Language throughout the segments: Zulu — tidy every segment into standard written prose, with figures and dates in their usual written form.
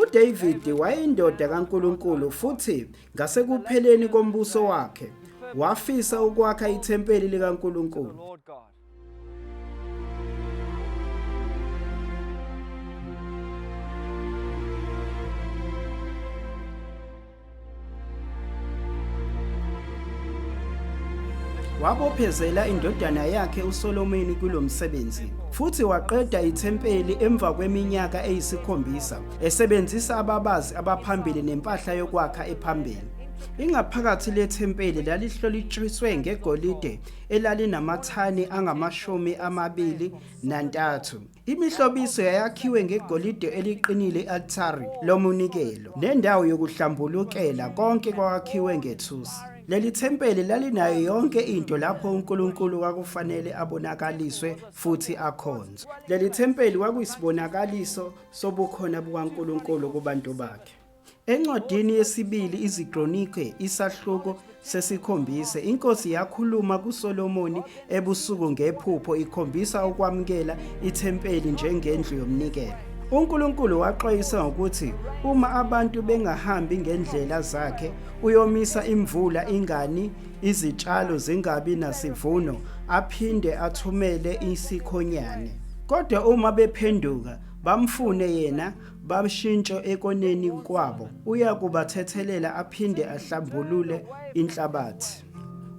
UDavid wayeyindoda kaNkulunkulu futhi ngasekupheleni kombuso wakhe wafisa ukwakha ithempeli likaNkulunkulu. Wabophezela indodana yakhe uSolomoni kulo msebenzi futhi waqeda ithempeli emva kweminyaka eyisikhombisa esebenzisa ababazi abaphambili nempahla yokwakha ephambili. Ingaphakathi lethempeli lalihlolitshiswe ngegolide elalinamathani angu-23. Imihlobiso yayakhiwe ngegolide eliqinile i-altare lomunikelo nendawo yokuhlambulukela konke kwakhiwe ngethusi. Leli thempeli lalinayo yonke into lapho uNkulunkulu kwakufanele abonakaliswe futhi akhonzwe. Leli thempeli kwakuyisibonakaliso sobukhona bukaNkulunkulu kubantu bakhe. Encwadini yesibili iziKronike isahluko sesikhombisa inkosi yakhuluma kuSolomoni ebusuku ngephupho ikhombisa ukwamukela ithempeli njengendlu yomnikelo. UNkulunkulu waxwayisa ngokuthi uma abantu bengahambi ngendlela zakhe uyomisa imvula ingani izitshalo zingabi nasivuno aphinde athumele isikhonyane. Kodwa uma bephenduka bamfune yena Bashintshe ekoneni kwabo, uyakubathethelela aphinde ahlambulule inhlabathi.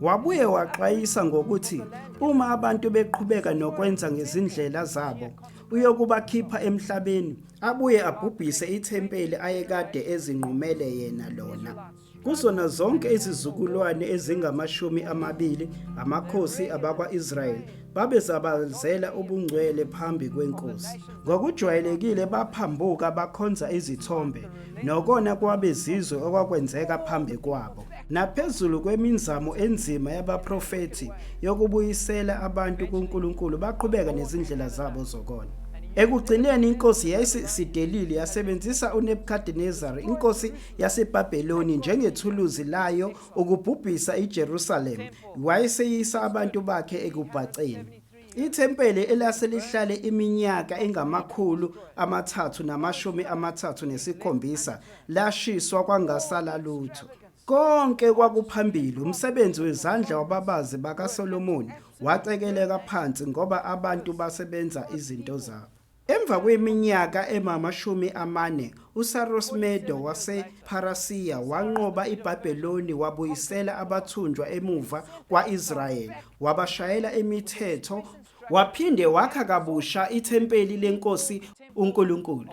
Wabuye waxwayisa ngokuthi uma abantu beqhubeka nokwenza ngezindlela zabo, uyokubakhipha emhlabeni abuye abhubhise ithempeli ayekade ezinqumele yena lona. Kuzona zonke izizukulwane ezingama-20 amakhosi abakwa-Israyeli babezabazela ubungcwele phambi kweNkosi. Ngokujwayelekile baphambuka bakhonza izithombe nokona kwabezizwe okwakwenzeka phambi kwabo. Naphezulu kwemizamo enzima yabaprofethi yokubuyisela abantu kuNkulunkulu baqhubeka nezindlela zabo zokona. Ekugcineni inkosi yayisidelile yasebenzisa uNebukadinesari inkosi yaseBhabheloni njengethuluzi layo ukubhubhisa iJerusalema, wayeseyisa abantu bakhe ekubhaceni. Ithempeli elase lihlale iminyaka engama-337 lashiswa kwangasala lutho. Konke kwakuphambili umsebenzi wezandla wababazi bakaSolomoni wacekeleka phansi ngoba abantu basebenza izinto zabo. Emva kweminyaka engama-40 uCyrus Medo wasePharasiya wanqoba iBhabheloni wabuyisela abathunjwa emuva kwa-Israyeli wabashayela imithetho waphinde wakha kabusha ithempeli leNkosi uNkulunkulu.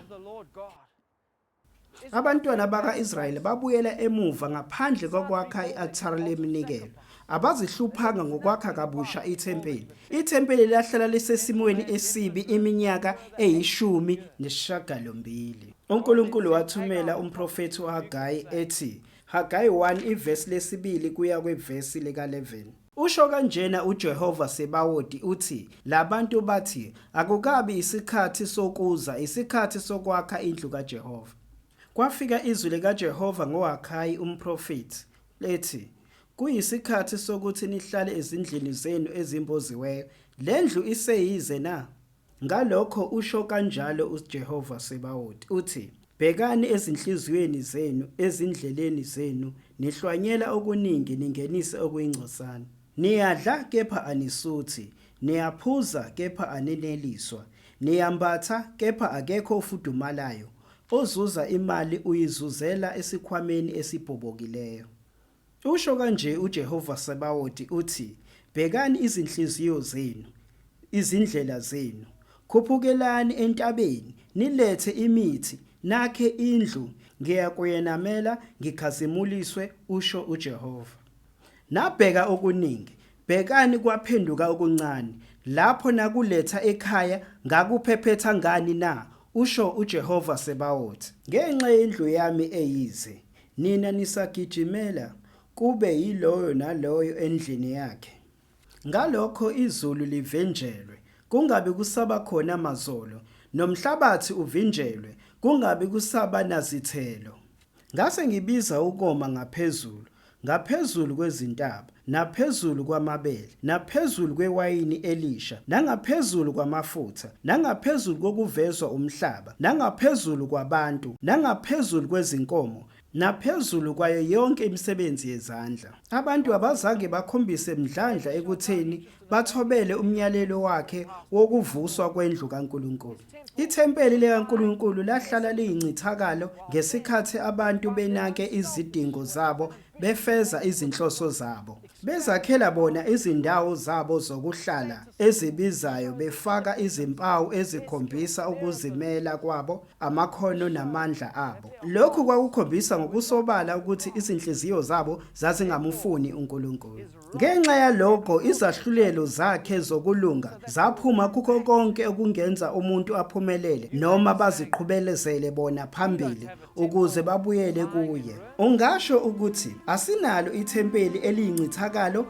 Abantwana baka-Israyeli babuyela emuva ngaphandle kokwakha i-altare leminikelo. Abazihluphanga ngokwakha kabusha ithempeli. Ithempeli lahlala lisesimweni esibi iminyaka eyi-18. UNkulunkulu wathumela umprofethi uHagayi ethi, Hagayi 1 ivesi lesibili kuya kwivesi lika-11. Usho kanjena uJehova Sebawoti uthi, Labantu bathi, Akukabi isikhathi sokuza, isikhathi sokwakha indlu kaJehova. Kwafika izwi likaJehova ngoHagayi umprofethi, lethi, Kuyisikhathi sokuthi nihlale ezindlini zenu ezimboziweyo, le ndlu iseyize na? Ngalokho usho kanjalo uJehova Sebawoti, uthi, Bhekani ezinhliziyweni zenu, ezindleleni zenu, nihlwanyela okuningi, ningenise okuyingcosana. Niyadla, kepha anisuthi, niyaphuza, kepha aneneliswa, niyambatha, kepha akekho ofudumalayo, ozuza imali uyizuzela esikhwameni esibhobokileyo. Usho kanje uJehova Sebawoti uthi, Bhekani izinhliziyo zenu, izindlela zenu. Khuphukelani entabeni, nilethe imithi, nakhe indlu, ngiyakuyenamela, ngikhazimuliswe, usho uJehova. Nabheka okuningi, bhekani kwaphenduka okuncane, lapho nakuletha ekhaya, ngakuphephetha ngani na? usho uJehova Sebawoti. Ngenxa yendlu yami eyize, Nina nisagijimela, kube yiloyo naloyo endlini yakhe. Ngalokho izulu livinjelwe, kungabi kusaba khona mazolo, nomhlabathi uvinjelwe, kungabi kusaba nazithelo. Ngase ngibiza ukoma ngaphezulu, ngaphezulu kwezintaba, naphezulu kwamabele, naphezulu kwewayini elisha, nangaphezulu kwamafutha, nangaphezulu kokuvezwa umhlaba, nangaphezulu kwabantu, nangaphezulu kwezinkomo, naphezulu kwayo yonke imisebenzi yezandla. Abantu abazange bakhombise mdlandla ekutheni bathobele umyalelo wakhe wokuvuswa kwendlu kaNkulunkulu. Ithempeli likaNkulunkulu lahlala liyincithakalo ngesikhathi abantu benake izidingo zabo befeza izinhloso zabo. Bezakhela bona izindawo zabo zokuhlala ezibizayo befaka izimpawu ezikhombisa ukuzimela kwabo, amakhono namandla abo. Lokhu kwakukhombisa ngokusobala ukuthi izinhliziyo zabo zazingamufuni uNkulunkulu. Ngenxa yalokho izahlulelo zakhe zokulunga zaphuma kukho konke okungenza umuntu aphumelele noma baziqhubelezele bona phambili ukuze babuyele kuye. Ungasho ukuthi asinalo ithempeli eliyincithakalo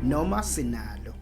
noma sinalo.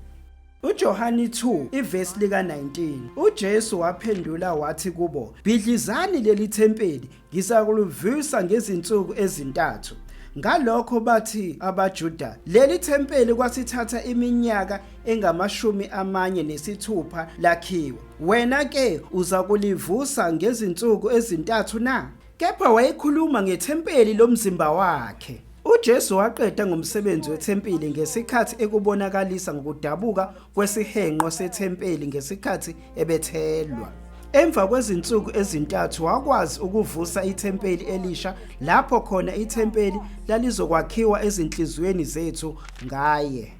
UJohane 2 ivesi lika-19 uJesu waphendula wathi kubo, Bhidlizani leli thempeli, ngizakulivusa ngezinsuku ezintathu. Ngalokho bathi abaJuda, leli thempeli kwasithatha iminyaka engama-46 lakhiwa. Wena ke uzakulivusa ngezinsuku ezintathu na? Kepha wayekhuluma ngethempeli lomzimba wakhe. UJesu waqeda ngomsebenzi wethempeli ngesikhathi ekubonakalisa ngokudabuka kwesihenqo sethempeli ngesikhathi ebethelwa. Emva kwezinsuku ezintathu wakwazi ukuvusa ithempeli elisha lapho khona ithempeli lalizokwakhiwa ezinhliziyweni zethu ngaye.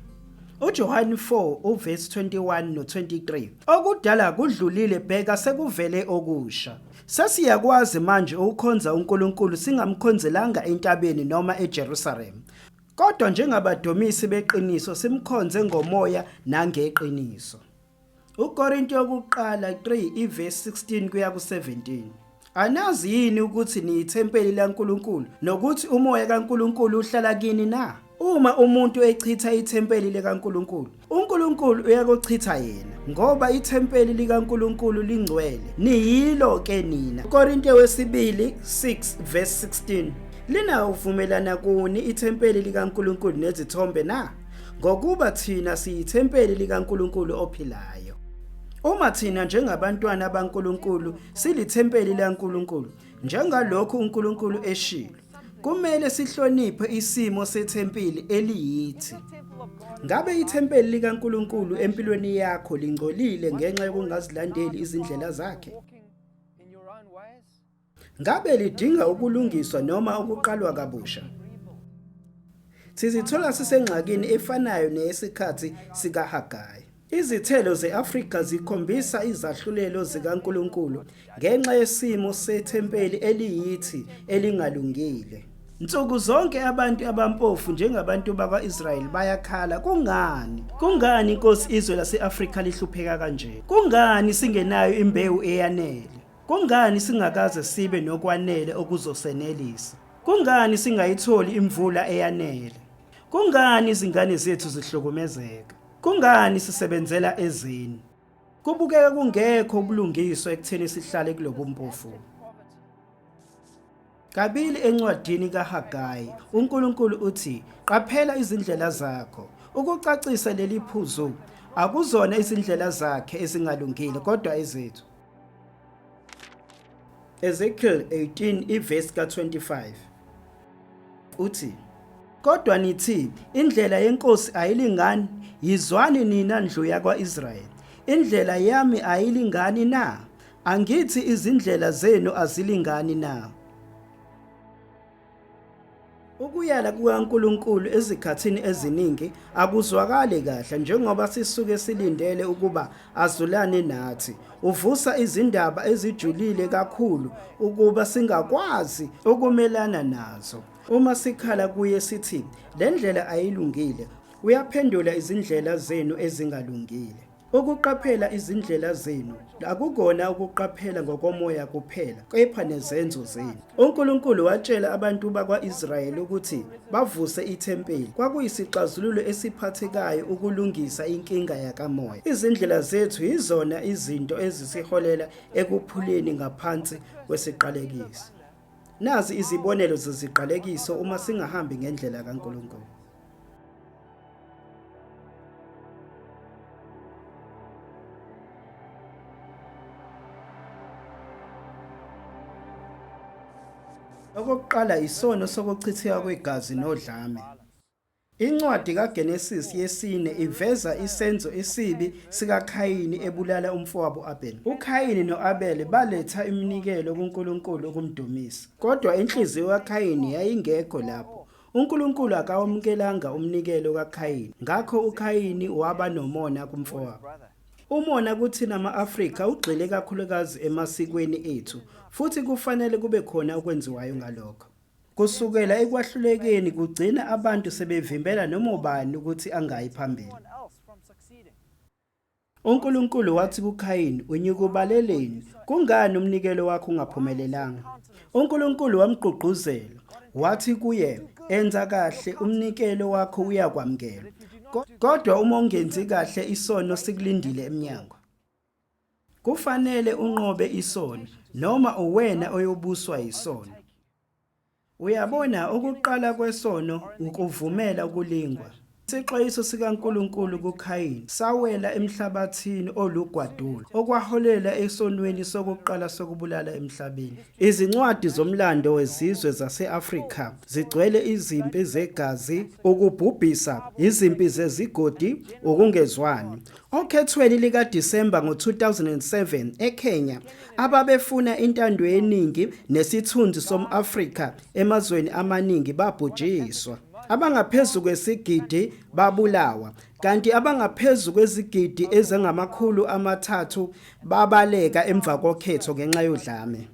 UJohane 4 uvesi 21 no-23 Okudala kudlulile, bheka sekuvele okusha. Sesiyakwazi manje ukukhonza uNkulunkulu singamkhonzelanga entabeni noma eJerusalema. Kodwa njengabadomisi beqiniso simkhonze ngomoya nangeqiniso. UKorinte yokuqala 3 ivesi 16 kuya ku-17. Anazi yini ukuthi niyithempeli laNkulunkulu nokuthi umoya kaNkulunkulu uhlala kini na? Uma umuntu echitha ithempeli likaNkulunkulu, uNkulunkulu uyakuchitha yena, ngoba ithempeli likaNkulunkulu lingcwele, niyilo ke nina. Korinte wesibili 6 verse 16. Linawuvumelana kuni ithempeli likaNkulunkulu nezithombe na? Ngokuba thina siyithempeli likaNkulunkulu ophilayo. Uma thina njengabantwana baNkulunkulu silithempeli likaNkulunkulu, njengalokhu uNkulunkulu eshilo, kumele sihloniphe isimo sethempeli eliyithi. Ngabe ithempeli likaNkulunkulu empilweni yakho lingcolile ngenxa yokungazilandeli izindlela zakhe? Ngabe lidinga ukulungiswa noma ukuqalwa kabusha? Sizithola sisengxakini efanayo neyesikhathi sikaHagayi. Izithelo ze-Afrika zikhombisa izahlulelo zikaNkulunkulu ngenxa yesimo sethempeli eliyithi elingalungile. Nsuku zonke abantu abampofu njengabantu bakwa-Israyeli bayakhala, kungani? Kungani Nkosi izwe lase-Afrika lihlupheka kanje? Kungani singenayo imbewu eyanele? Kungani singakaze sibe nokwanele okuzosenelisa? Kungani singayitholi imvula eyanele? Kungani izingane zethu zihlukumezeka? Kungani sisebenzela ezeni? Kubukeka kungekho ubulungiswa ekutheni sihlale kulobumpofu. Kabili encwadini kaHagayi, uNkulunkulu uthi, Qaphela izindlela zakho. Ukucacisa leli phuzu, akuzona izindlela zakhe ezingalungile kodwa ezethu. Ezekiel 18 ivesi ka-25 uthi, Kodwa nithi, indlela yenkosi ayilingani, yizwani nina ndlu yakwa-Israyeli, indlela yami ayilingani na? Angithi izindlela zenu azilingani na? Ukuyala kukaNkulunkulu ezikhathini eziningi akuzwakali kahle njengoba sisuke silindele ukuba azulane nathi. Uvusa izindaba ezijulile kakhulu ukuba singakwazi ukumelana nazo. Uma sikhala kuye sithi le ndlela ayilungile, uyaphendula izindlela zenu ezingalungile. Ukuqaphela izindlela zenu akukona ukuqaphela ngokomoya kuphela, kepha nezenzo zenu. UNkulunkulu watshela abantu bakwa-Israyeli ukuthi bavuse ithempeli. Kwakuyisixazululo esiphathekayo ukulungisa inkinga yakamoya. Izindlela zethu yizona izinto ezisiholela ekuphuleni ngaphansi kwesiqalekiso. Nazi izibonelo zeziqalekiso uma singahambi ngendlela kaNkulunkulu. Okokuqala isono sokuchitheka kwegazi nodlame. Incwadi kaGenesis yesine iveza isenzo esibi sikaKhayini ebulala umfowabo u-Abel. UKhayini no-Abel baletha iminikelo kuNkulunkulu ukumdumisa. Kodwa inhliziyo kaKhayini yayingekho lapho. UNkulunkulu akawamukelanga umnikelo kaKhayini, ngakho uKhayini waba nomona kumfowabo. Umona kuthina ma-Afrika ugxile kakhulukazi emasikweni ethu futhi kufanele kube khona okwenziwayo ngalokho. Kusukela ekwahlulekeni kugcina abantu sebevimbela noma ubani ukuthi angayi phambili. UNkulunkulu wathi kuKhayini, Unyukubaleleni? Kungani umnikelo wakho ungaphumelelanga? UNkulunkulu wamgqugquzela, wathi kuye, Enza kahle, umnikelo wakho uyakwamukelwa. Kodwa uma ungenzi kahle isono sikulindile emnyango. Kufanele unqobe isono, noma uwena oyobuswa yisono. Uyabona, ukuqala kwesono ukuvumela ukulingwa. Isixwayiso sikaNkulunkulu kuKhayini sawela emhlabathini olugwadule, okwaholela esonweni sokuqala sokubulala emhlabeni. Izincwadi zomlando wezizwe zase-Afrika zigcwele izimpi zegazi, ukubhubhisa, izimpi zezigodi, ukungezwani. Okhethweni likaDisemba ngo-2007 eKenya, ababefuna intando yeningi nesithunzi som-Afrika emazweni amaningi babhujiswa. Abangaphezu kwesigidi babulawa, kanti abangaphezu kwezigidi ezingama-300 babaleka emva kokhetho ngenxa yodlame.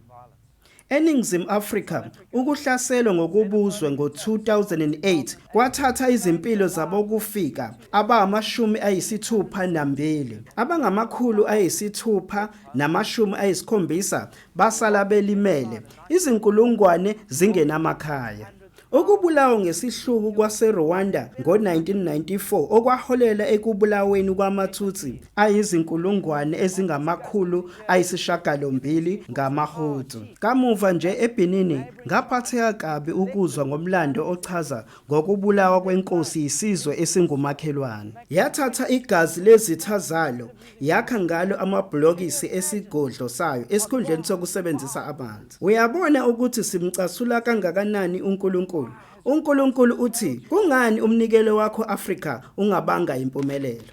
ENingizimu Afrika, ukuhlaselwa ngokobuzwe ngo-2008 kwathatha izimpilo zabokufika abangama-62, abangama-670 basala belimele, izinkulungwane zingenamakhaya. Ukubulawa ngesihluku kwaseRwanda ngo-1994 okwaholela ekubulaweni kwamaTutsi ayizinkulungwane ezingama-800 ngamaHutu. Kamuva nje eBenin ngaphatheka kabi ukuzwa ngomlando ochaza ngokubulawa kwenkosi yisizwe esingumakhelwane. Yathatha igazi lezitha zalo yakha ngalo amabhulokisi esigodlo sayo esikhundleni sokusebenzisa amanzi. Uyabona ukuthi simcasula kangakanani uNkulunkulu? UNkulunkulu uthi, kungani umnikelo wakho Afrika ungabanga impumelelo?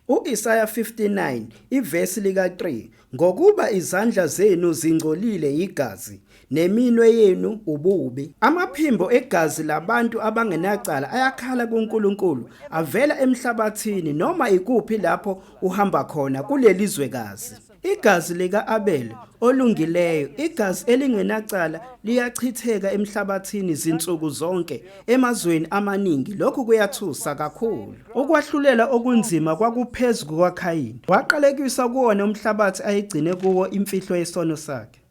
U-Isaya 59 ivesi lika-3 Ngokuba izandla zenu zingcolile yigazi, neminwe yenu ububi. Amaphimbo egazi labantu abangenacala ayakhala kuNkulunkulu, avela emhlabathini noma ikuphi lapho uhamba khona kuleli zwekazi. Igazi lika-Abela olungileyo, igazi elingenacala liyachitheka emhlabathini zinsuku zonke emazweni amaningi. Lokhu kuyathusa kakhulu. Ukwahlulela okunzima kwakuphezu kukaKhayini. Waqalekiswa kuwona umhlabathi ayegcine kuwo imfihlo yesono sakhe.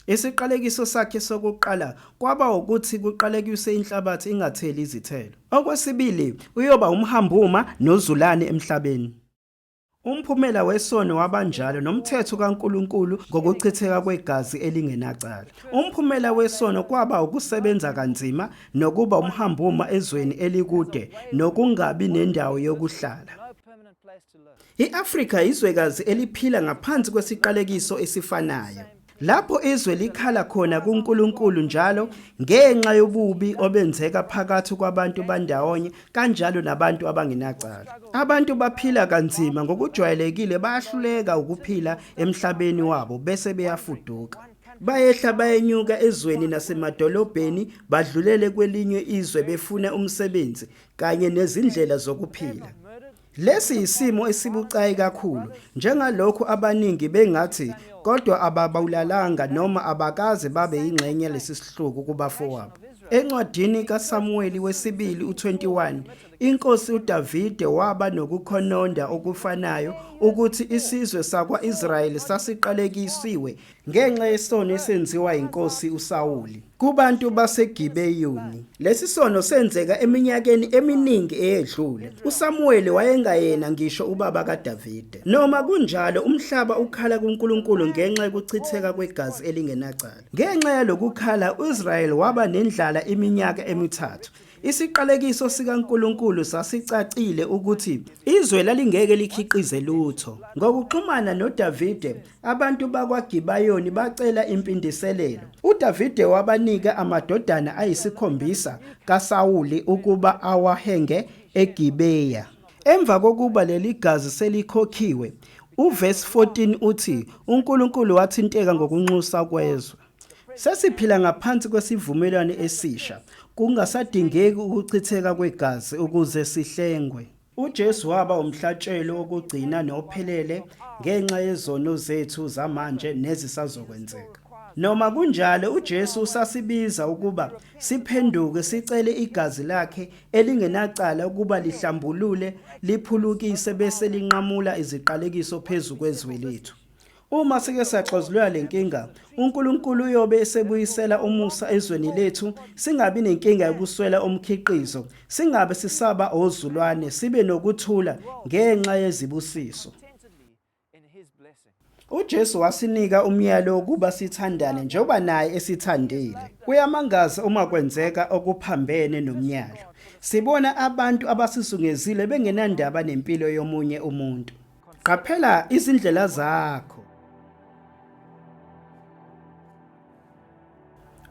Isiqalekiso sakhe sokuqala kwaba ukuthi kuqalekiswe inhlabathi ingatheli izithelo. Okwesibili, uyoba umhambuma nozulane emhlabeni. Umphumela wesono wabanjalo nomthetho kaNkulunkulu ngokuchitheka kwegazi elingenacala. Umphumela wesono kwaba ukusebenza kanzima nokuba umhambuma ezweni elikude nokungabi nendawo yokuhlala. I-Afrika yizwekazi eliphila ngaphansi kwesiqalekiso esifanayo. Lapho izwe likhala khona kuNkulunkulu njalo ngenxa yobubi obenzeka phakathi kwabantu bandawonye kanjalo nabantu abangenacala. Abantu baphila kanzima ngokujwayelekile bayahluleka ukuphila emhlabeni wabo bese beyafuduka. Bayehla bayenyuka ezweni nasemadolobheni badlulele kwelinye izwe befuna umsebenzi kanye nezindlela zokuphila. Lesi yisimo esibucayi kakhulu, njengalokhu abaningi bengathi kodwa ababulalanga noma abakaze babe yingxenye yalesi sihluku kubafowabo. Encwadini kaSamuweli wesibili u-21, Inkosi uDavide waba nokukhononda okufanayo ukuthi isizwe sakwa-Israyeli sasiqalekisiwe ngenxa yesono esenziwa inkosi uSawuli kubantu baseGibeyoni. Lesi sono senzeka eminyakeni eminingi eyedlule. USamuweli wayengayena ngisho ubaba kaDavide. Noma kunjalo, umhlaba ukhala kuNkulunkulu ngenxa yokuchitheka kwegazi elingenacala. Ngenxa yalokukhala, uIsrayeli waba nendlala iminyaka emithathu. Isiqalekiso sikaNkulunkulu sasicacile ukuthi izwe lalingeke likhiqize lutho. Ngokuxhumana noDavide, abantu bakwaGibayoni bacela impindiselelo. UDavide wabanika amadodana ayisikhombisa kaSawuli ukuba awahenge eGibeya. Emva kokuba leli gazi selikhokhiwe, uvesi 14 uthi uNkulunkulu wathinteka ngokunxusa kwezwe. Sesiphila ngaphansi kwesivumelwano esisha, kungasadingeki ukuchitheka kwegazi ukuze sihlengwe. UJesu waba umhlatshelo wokugcina nophelele ngenxa yezono zethu zamanje nezisazokwenzeka. Noma kunjalo, uJesu usasibiza ukuba siphenduke sicele igazi lakhe elingenacala ukuba lihlambulule, liphulukise bese linqamula iziqalekiso phezu kwezwe lethu. Uma sike saxazulula le nkinga, uNkulunkulu uyobe esebuyisela umusa ezweni lethu, singabi nenkinga yokuswela umkhiqizo, singabe sisaba ozulwane, sibe nokuthula ngenxa yezibusiso. UJesu wasinika umyalo wokuba sithandane njengoba naye esithandile. Kuyamangaza uma kwenzeka okuphambene nomyalo. Sibona abantu abasizungezile bengenandaba nempilo yomunye umuntu. Qaphela izindlela zakho.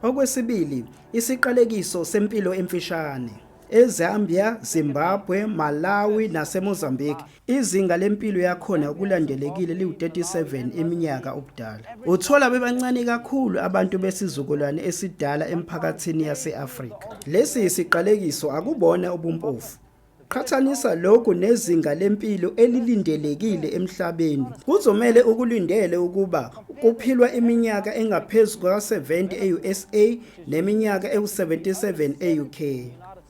Okwesibili, isiqalekiso sempilo emfishane. EZambia, Zimbabwe, Malawi naseMozambique izinga lempilo yakhona okulandelekile liwu-37 iminyaka ubudala. Uthola bebancane kakhulu abantu besizukulwane esidala emphakathini yase-Afrika. Lesi yisiqalekiso akubona ubumpofu. Qhathanisa lokhu nezinga lempilo elilindelekile emhlabeni. Kuzomele ukulindele ukuba kuphilwa iminyaka engaphezu kuka-70 e-USA neminyaka ewu-77 e-UK.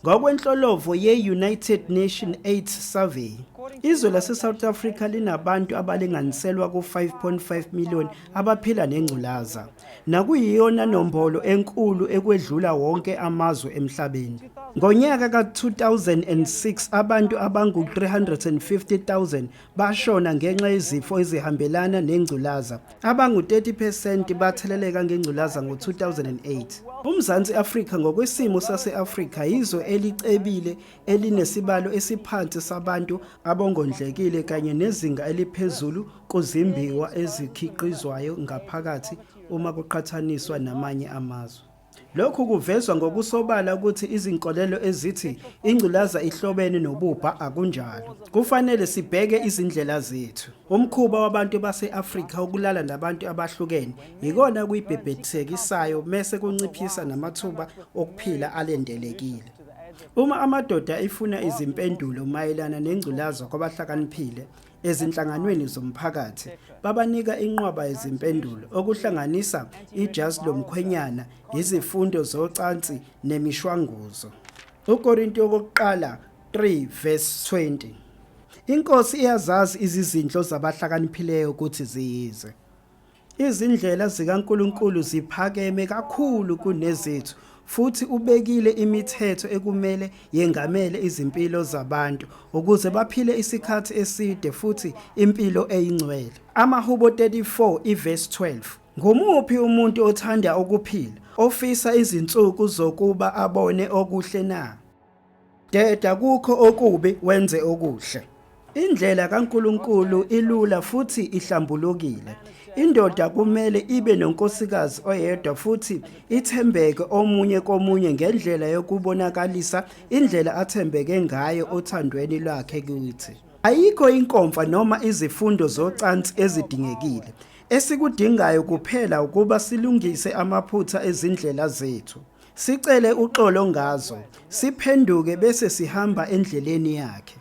Ngokwenhlolovo ye-United Nations AIDS Survey, izwe lase-South Africa linabantu abalinganiselwa ku-5.5 million abaphila nengculaza. Nakuyiyona nombolo enkulu ekwedlula wonke amazwe emhlabeni. Ngonyaka ka-2006 abantu abangu-350,000 bashona ngenxa yezifo ezihambelana nengculaza. Abangu-30 percent batheleleka ngengculaza ngo-2008. UMzansi Afrika ngokwesimo sase-Afrika yizwe elicebile elinesibalo esiphansi sabantu abongondlekile kanye nezinga eliphezulu kuzimbiwa ezikhiqizwayo ngaphakathi uma kuqhathaniswa namanye amazwe. Lokhu kuvezwa ngokusobala ukuthi izinkolelo ezithi ingculaza ihlobene nobubha akunjalo. Kufanele sibheke izindlela zethu. Umkhuba wabantu base-Afrika wokulala nabantu abahlukene yikona okuyibhebhethekisayo mese kunciphisa namathuba okuphila alindelekile. Uma amadoda efuna izimpendulo mayelana nengculaza kwabahlakaniphile ezinhlanganweni zomphakathi, babanika inqwaba yezimpendulo okuhlanganisa ijazi lomkhwenyana, izifundo zocansi nemishwanguzo. UKorinti wokuqala 3 verse 20. INkosi iyazazi izizindlo zabahlakaniphileyo ukuthi ziyize. Izindlela zikaNkulunkulu ziphakeme kakhulu kunezethu futhi ubekile imithetho ekumele yengamele izimpilo zabantu ukuze baphile isikhathi eside futhi impilo eyingcwele. AmaHubo 34 ivesi 12. Ngumuphi umuntu othanda ukuphila, ofisa izinsuku zokuba abone okuhle na? Deda kukho okubi wenze okuhle. Indlela kaNkulunkulu ilula futhi ihlambulukile. Indoda kumele ibe nonkosikazi oyedwa futhi ithembeke omunye komunye ngendlela yokubonakalisa indlela athembeke ngayo othandweni lwakhe kithi. Ayikho inkomfa noma izifundo zocansi ezidingekile. Esikudingayo kuphela ukuba silungise amaphutha ezindlela zethu. Sicele uxolo ngazo, siphenduke bese sihamba endleleni yakhe.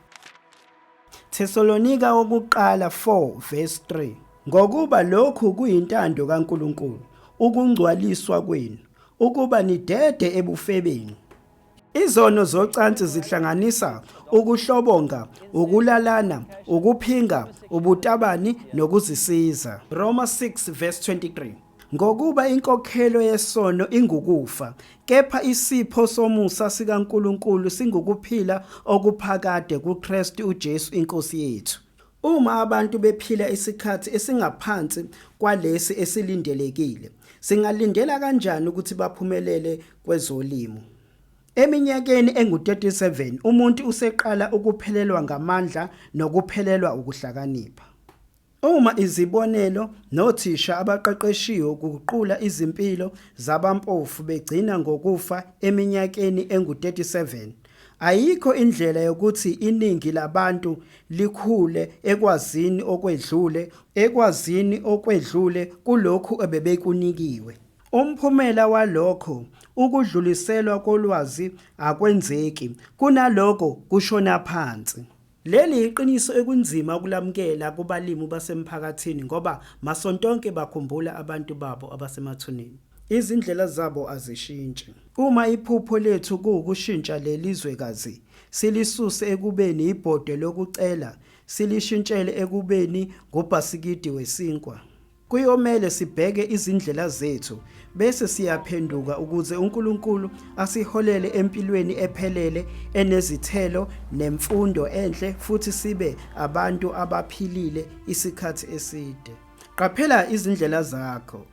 Thesalonika wokuqala 4 verse 3. Ngokuba lokhu kuyintando kaNkulunkulu, ukungcwaliswa kwenu, ukuba nidede ebufebeni. Izono zocansi zihlanganisa ukuhlobonga, ukulalana, ukuphinga, ubutabani nokuzisiza. Roma 6 verse 23. Ngokuba inkokhelo yesono ingukufa, kepha isipho somusa sikaNkulunkulu singukuphila okuphakade kuKristu uJesu iNkosi yethu. Uma abantu bephila isikhathi esingaphansi kwalesi esilindelekile, singalindela kanjani ukuthi baphumelele kwezolimo? Eminyakeni engu-37 umuntu useqala ukuphelelwa ngamandla nokuphelelwa ukuhlakanipha. Uma izibonelo nothisha abaqeqeshiwe ukuguqula izimpilo zabampofu begcina ngokufa eminyakeni engu-37, ayikho indlela yokuthi iningi labantu likhule ekwazini okwedlule ekwazini okwedlule kulokhu ebebekunikiwe. Umphumela walokho, ukudluliselwa kolwazi akwenzeki, kunaloko kushona phansi. Leli yiqiniso ekunzima ukulamukela kubalimi basemphakathini ngoba masontonke bakhumbula abantu babo abasemathuneni. Izindlela zabo azishintshi. Uma iphupho lethu kuwukushintsha leli zwekazi silisuse ekubeni yibhodwe lokucela silishintshele ekubeni ngubhasikidi wesinkwa, Kuyomele sibheke izindlela zethu bese siyaphenduka ukuze uNkulunkulu asiholele empilweni ephelele enezithelo nemfundo enhle futhi sibe abantu abaphilile isikhathi eside. Qaphela izindlela zakho.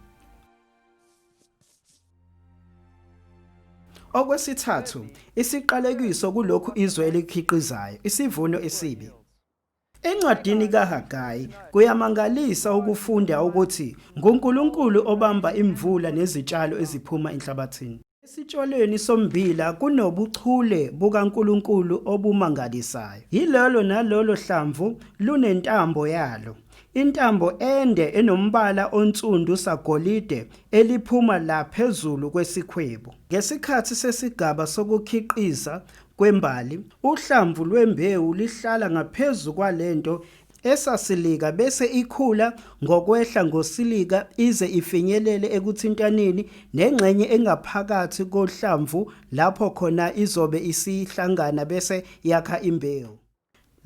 Okwesithathu, isiqalekiso kulokhu izwe elikhiqizayo, isivuno esibi. Encwadini kaHagayi kuyamangalisa ukufunda ukuthi nguNkulunkulu obamba imvula nezitshalo eziphuma enhlabathini. Esitshalweni sommbila kunobuchule bukaNkulunkulu obumangalisayo. Yilolo nalolo hlamvu lunentambo yalo, intambo ende enombala onsundu sagolide eliphuma la phezulu kwesikhwebu. Ngesikhathi sesigaba sokukhiqiza kwembali, uhlamvu lwembewu lihlala ngaphezu kwalento esasilika bese ikhula ngokwehla ngosilika ize ifinyelele ekuthintaneni nengxenye engaphakathi kohlamvu lapho khona izobe isihlangana bese yakha imbewu.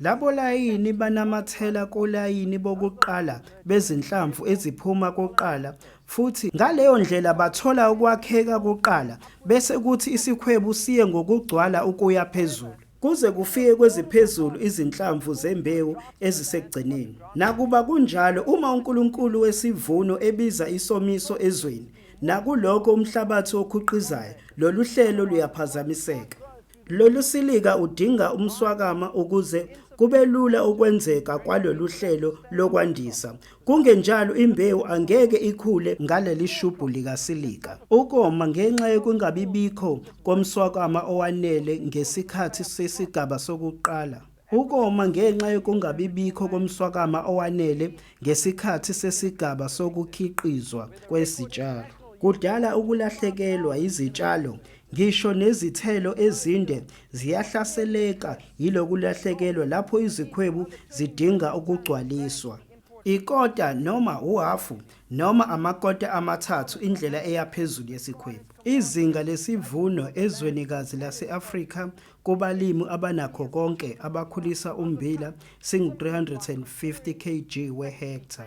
Labo layini banamathela kolayini bokuqala bezinhlamvu eziphuma kuqala futhi ngaleyo ndlela bathola ukwakheka kuqala bese kuthi isikhwebu siye ngokugcwala ukuya phezulu kuze kufike kweziphezulu izinhlamvu zembewu ezisekugcineni. Nakuba kunjalo, uma uNkulunkulu wesivuno ebiza isomiso ezweni, nakulokho umhlabathi okhuqizayo, lolu hlelo luyaphazamiseka. Lolu silika udinga umswakama ukuze kubelula ukwenzeka kwalolu hlelo lokwandisa. Kungenjalo imbewu angeke ikhule ngaleli shubhu likasilika. Ukoma ngenxa yokungabibikho komswakama owanele ngesikhathi sesigaba sokuqala. Ukoma ngenxa yokungabibikho komswakama owanele ngesikhathi sesigaba sokukhiqizwa kwezitshalo. Kudala ukulahlekelwa yizitshalo Ngisho nezithelo ezinde ziyahlaseleka yilokulahlekelwa lapho izikhwebu zidinga ukugcwaliswa. Ikota noma uhhafu noma amakota amathathu indlela eya phezulu yesikhwebu. Izinga lesivuno ezwenikazi lase-Afrika kubalimi abanakho konke abakhulisa ummbila singu-350 kg wehektha.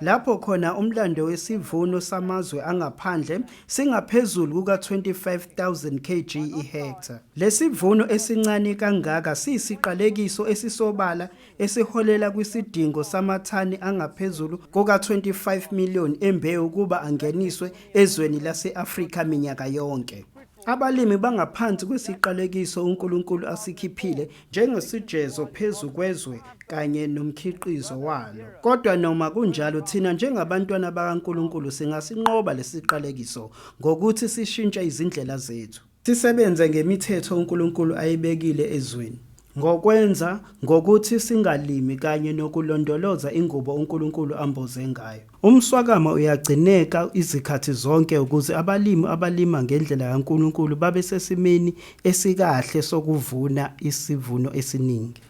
Lapho khona umlando wesivuno samazwe angaphandle singaphezulu kuka-25,000 kg ihektha. Lesivuno esincane kangaka siyisiqalekiso esisobala esiholela kwisidingo samathani angaphezulu kuka-25 million embewu ukuba angeniswe ezweni lase-Afrika minyaka yonke. Abalimi bangaphansi kwesiqalekiso uNkulunkulu asikhiphile njengesijezo phezu kwezwe kanye nomkhiqizo walo. Kodwa noma kunjalo thina njengabantwana bakaNkulunkulu singasinqoba lesiqalekiso ngokuthi sishintshe izindlela zethu. Sisebenze ngemithetho uNkulunkulu ayibekile ezweni. Ngokwenza ngokuthi singalimi kanye nokulondoloza ingubo uNkulunkulu amboze ngayo. Umswakama uyagcineka izikhathi zonke ukuze abalimi abalima ngendlela kaNkulunkulu babe sesimeni esikahle sokuvuna isivuno esiningi.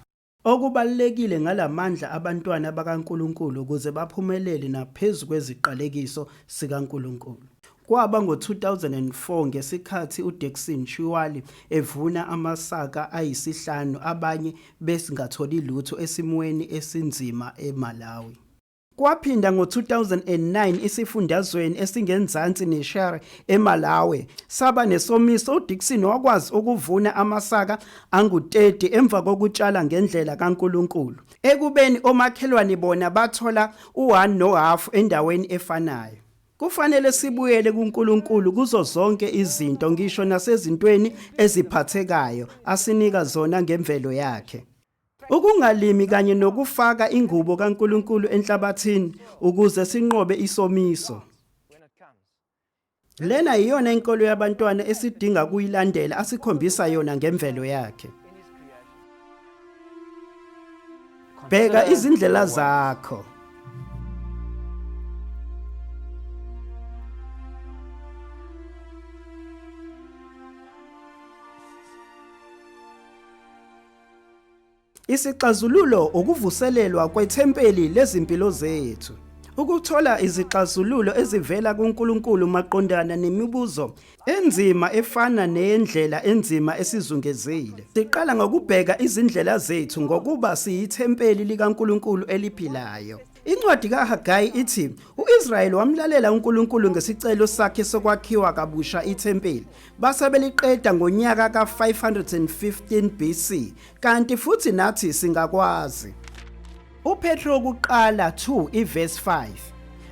Okubalulekile ngalamandla abantwana bakaNkulunkulu ukuze baphumelele naphezu kweziqalekiso sikaNkulunkulu. Kwaba ngo-2004 ngesikhathi uDickson Chiwale evuna amasaka ayisihlanu abanye bengatholi lutho esimweni esinzima eMalawi. Kwaphinda ngo-2009 esifundazweni esingenzansi neShire eMalawi saba nesomiso uDickson wakwazi ukuvuna amasaka angu-30 emva kokutshala ngendlela kaNkulunkulu ekubeni omakhelwane bona bathola u-1 nohhafu endaweni efanayo. Kufanele sibuyele kuNkulunkulu kuzo zonke izinto ngisho nasezintweni eziphathekayo asinika zona ngemvelo yakhe. Ukungalimi kanye nokufaka ingubo kaNkulunkulu enhlabathini ukuze sinqobe isomiso. Lena iyona inkolo yabantwana esidinga kuyilandela asikhombisa yona ngemvelo yakhe. Bheka izindlela zakho. Isixazululo ukuvuselelwa kwethempeli lezimpilo zethu. Ukuthola izixazululo ezivela kuNkulunkulu maqondana nemibuzo enzima efana neyendlela enzima esizungezile. Siqala ngokubheka izindlela zethu ngokuba siyithempeli likaNkulunkulu eliphilayo. Incwadi kaHagayi ithi uIsrayeli wamlalela uNkulunkulu ngesicelo sakhe sokwakhiwa kabusha ithempeli. Base beliqeda ngonyaka ka-515 BC, kanti futhi nathi singakwazi. UPetru wokuqala 2 ivesi 5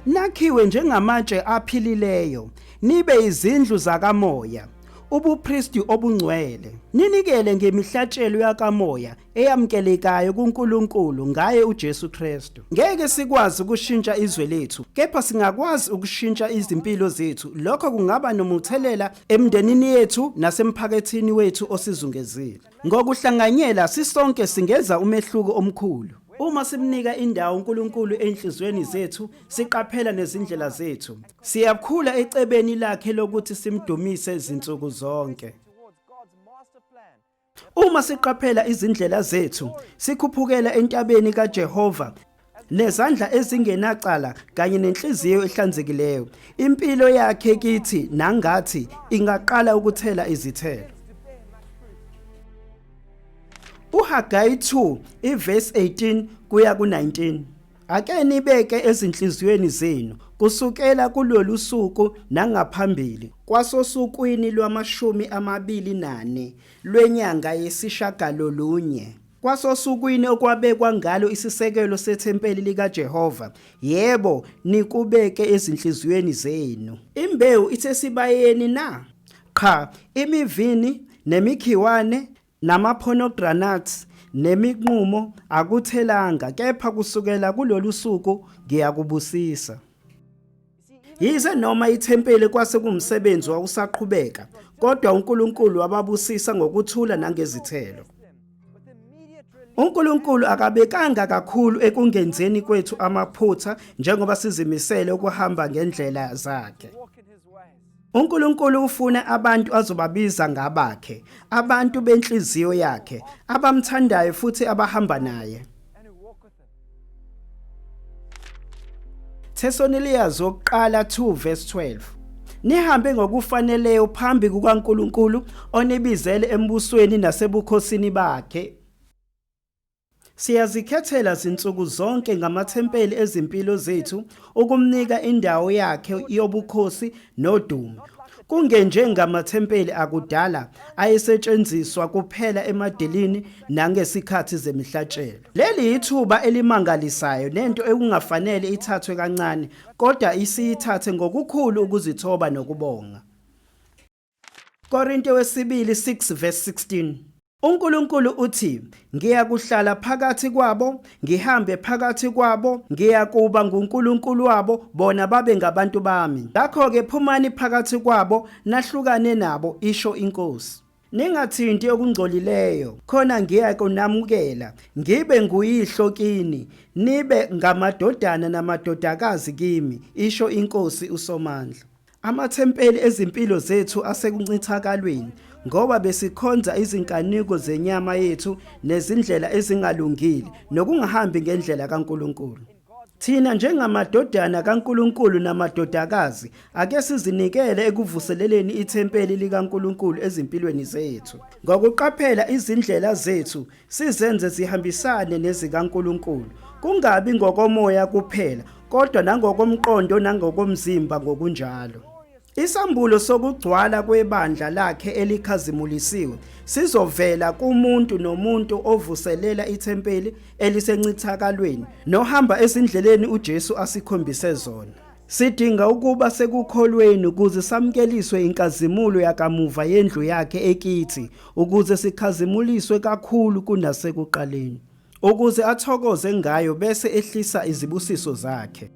Nakhiwe njengamatshe aphilileyo, nibe izindlu zakamoya, ubupristi obungcwele, ninikele ngemihlatshelo yakamoya eyamkelekayo kuNkulunkulu ngaye uJesu Kristu. Ngeke sikwazi ukushintsha izwe lethu, kepha singakwazi ukushintsha izimpilo zethu. Lokho kungaba nomuthelela emndenini yethu nasemphakathini wethu osizungezile. Ngokuhlanganyela sisonke singenza umehluko omkhulu. Uma simnika indawo uNkulunkulu enhliziyweni zethu, siqaphela nezindlela zethu. Siyakhula ecebeni lakhe lokuthi simdumise zinsuku zonke. Uma siqaphela izindlela zethu, sikhuphukela entabeni kaJehova nezandla ezingenacala kanye nenhliziyo ehlanzekileyo. Impilo yakhe kithi nangathi ingaqala ukuthela izithelo. UHagayi 2 ivesi 18 kuya ku-19 Ake nibeke ezinhliziyweni zenu kusukela kulolu suku nangaphambili kwasosukwini lwamashumi amabili nane lwenyanga yesishagalolunye kwasosukwini okwabekwa ngalo isisekelo sethempeli likaJehova, yebo, nikubeke ezinhliziyweni zenu. Imbewu isesibayeni na? Qha, imivini nemikhiwane Namaphonogranathi neminqumo akuthelanga, kepha kusukela kulolu suku ngiyakubusisa. Yize noma ithempeli kwase kuwumsebenzi wawusaqhubeka, kodwa uNkulunkulu wababusisa ngokuthula nangezithelo. UNkulunkulu akabekanga kakhulu ekungenzeni kwethu amaphutha njengoba sizimisele ukuhamba ngendlela zakhe. UNkulunkulu ufuna abantu azobabiza ngabakhe, abantu benhliziyo yakhe, abamthandayo futhi abahamba naye. Thesoneliyazi wokuqala 2 verse 12 Nihambe ngokufaneleyo phambi kukaNkulunkulu onibizele embusweni nasebukhosini bakhe. Siyazikhethela zinsuku zonke ngamathempeli ezimpilo zethu ukumnika indawo yakhe yobukhosi nodumo. Kungenjengamathempeli akudala ayesetshenziswa kuphela emadelini nangesikhathi zemihlatshelo. Leli yithuba elimangalisayo nento ekungafanele ithathwe kancane kodwa isiyithathe ngokukhulu ukuzithoba nokubonga. Korinte wesibili 6 verse 16 uNkulunkulu uthi ngiyakuhlala phakathi kwabo ngihambe phakathi kwabo ngiyakuba nguNkulunkulu wabo bona babe ngabantu bami ngakho-ke phumani phakathi kwabo nahlukane nabo isho inkosi ningathinti okungcolileyo khona ngiyakunamukela ngibe nguyihlo kini nibe ngamadodana namadodakazi kimi isho inkosi uSomandla Amathempeli ezimpilo zethu asekuncithakalweni ngoba besikhonza izinkaniko zenyama yethu nezindlela ezingalungile nokungahambi ngendlela kaNkulunkulu. Thina njengamadodana kaNkulunkulu namadodakazi ake sizinikele ekuvuseleleni ithempeli likaNkulunkulu ezimpilweni zethu. Ngokuqaphela izindlela zethu sizenze zihambisane nezikaNkulunkulu, kungabi ngokomoya kuphela kodwa nangokomqondo nangokomzimba ngokunjalo. Isambulo sokugcwala kwebandla lakhe elikhazimulisiwe sizovela kumuntu nomuntu ovuselela ithempeli elisencithakalweni nohamba ezindleleni uJesu asikhombise zona. Sidinga ukuba sekukholweni ukuze samkeliswe inkazimulo yakamuva yendlu yakhe ekithi ukuze sikhazimuliswe kakhulu kunasekuqaleni. Ukuze athokoze ngayo bese ehlisa izibusiso zakhe.